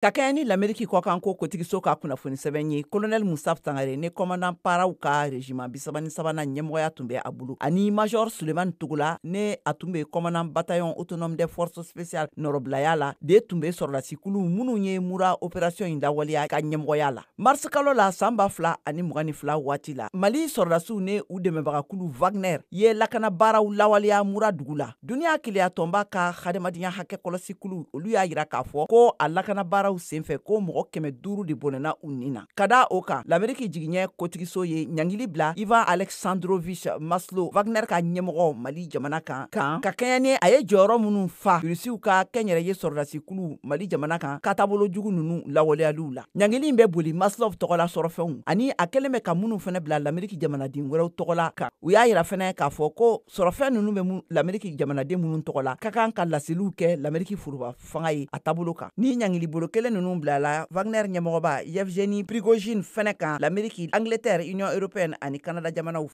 Ka kɛɲɛ ni Lameriki kɔkanko kotigiso ka kunnafoni sɛbɛn ye, Colonel Musa Sangare ni commandant paraw ka régiment 33nan ɲɛmɔgɔya tun bɛ a bolo, ani Major Sulemani Togola, ni a tun bɛ commandant bataillon autonome des forces spéciales nɔrɔbilaya la, de tun bɛ sɔrɔdasikulu minnu ye Mura opération in lawaleya ka ɲɛmɔgɔya la. Mars kalo la san 2022 waati la, Mali sɔrɔdasiw ni u dɛmɛbagakulu Wagner ye lakana baaraw lawaleya Mura dugu la. Duniya kelenyatɔnba ka hadamadenya hakɛ kɔlɔsikulu, olu y'a jira k'a fɔ ko a lakana baaraw senfɛ ko mɔgɔ 500 de bɔnɛna u ni na. Ka da o kan, Lameriki jigiɲɛ kotigiso ye ɲangili bila Ivan Alexandrovich Maslov, Wagner ka ɲɛmɔgɔ Mali jamana kan, ka kɛɲɛ ni a ye jɔyɔrɔ minnu fa Rusiw ka kɛnyɛrɛye sɔrɔdasikulu Mali jamana kan ka taabolo jugu ninnu lawaleyaliw la. Ɲangili in bɛ boli Maslov tɔgɔla sɔrɔfɛnw ani a kɛlen bɛ ka minnu fana bila Lameriki jamanaden wɛrɛw tɔgɔla kan. U y'a jira fana k'a fɔ ko sɔrɔfɛn ninnu bɛ Lameriki jamanaden minnu tɔgɔ la, ka kan ka laseliw kɛ Lameriki foroba fanga ye a taabolo kan. Ni ɲangili bolo kelen ninnu bilala Wagner ɲɛmɔgɔba Yevgeny Prigojine fana kan, Lameriki, Angleterre, Union européenne ani Canada jamanaw.